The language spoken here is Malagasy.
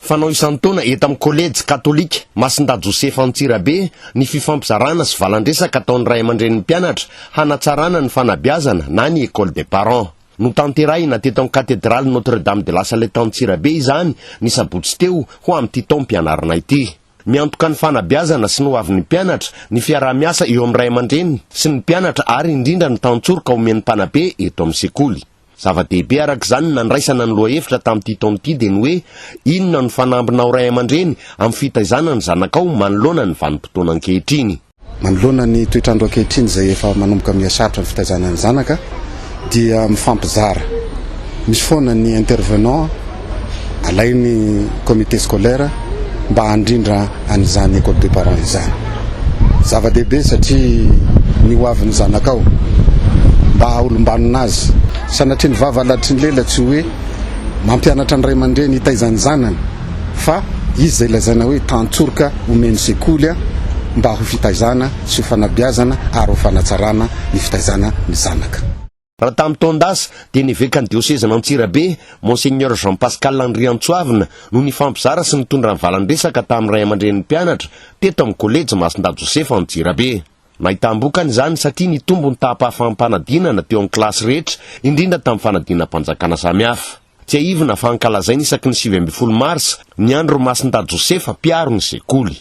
Fanao isan-taona eto amin'ny Kolejy Katolika Masindahy Josefa Antsirabe ny fifampizarana sy valan-dresaka ataon'ny ray aman-drenin'ny mpianatra hanatsarana ny fanabeazana na ny Ecole des parents. Notanterahina teto amin'ny Katedraly Notre Dame de la Salette Antsirabe izany ny sabotsy teo ho amin'ity taom-pianarana ity. Miantoka ny fanabeazana sy ny hoavin'ny mpianatra ny fiaraha-miasa eo amin'ny ray aman-dreny sy ny mpianatra ary indrindra ny tantsoroka omen'ny mpanabe eto amin'ny sekoly. Zava-dehibe araka izany ny nandraisana ny lohahevitra tamin'ity taona ity dia ny hoe Inona no fanambinao ray aman-dreny amin'ny fitaizana ny zanakao manoloana ny vanim-potoana ankehitriny? Manoloana ny toetr'andro ankehitriny izay efa manomboka miha-sarotra ny fitaizana ny zanaka dia mifampizara. Misy foana ny intervenant alain'ny comité scolaire mba handrindra an'izany école de parents izany. Zava-dehibe satria ny ho avin'ny zanakao mba haha-olom-banona azy. Sanatria ny vava alatry ny lela tsy hoe mampianatra ny ray aman-dreny hitaiza ny zanany fa izy izay lazaina hoe tantsoroka omen'ny sekoly mba ho fitaizana sy ho fanabeazana ary ho fanatsarana ny fitaizana ny zanaka. Raha tamin'ny taon-dasa dia ny evekan'ny diosezan'Antsirabe, Monseigneur Jean Pascal Andriantsoavina no nifampizara sy nitondra ny valan-dresaka tamin'ny ray aman-drenin'ny mpianatra teto amin'ny kolejy Masindahy Josefa Antsirabe. Nahitam-bokany izany satria nitombo ny taham-pahafaham-panadinana teo amin'ny kilasy rehetra, indrindra tamin'ny fanadinam-panjakana samihafa. Tsiahivina fa ankalazaina isaky ny 19 marsa ny andron'i Masindahy Josefa mpiaro ny sekoly.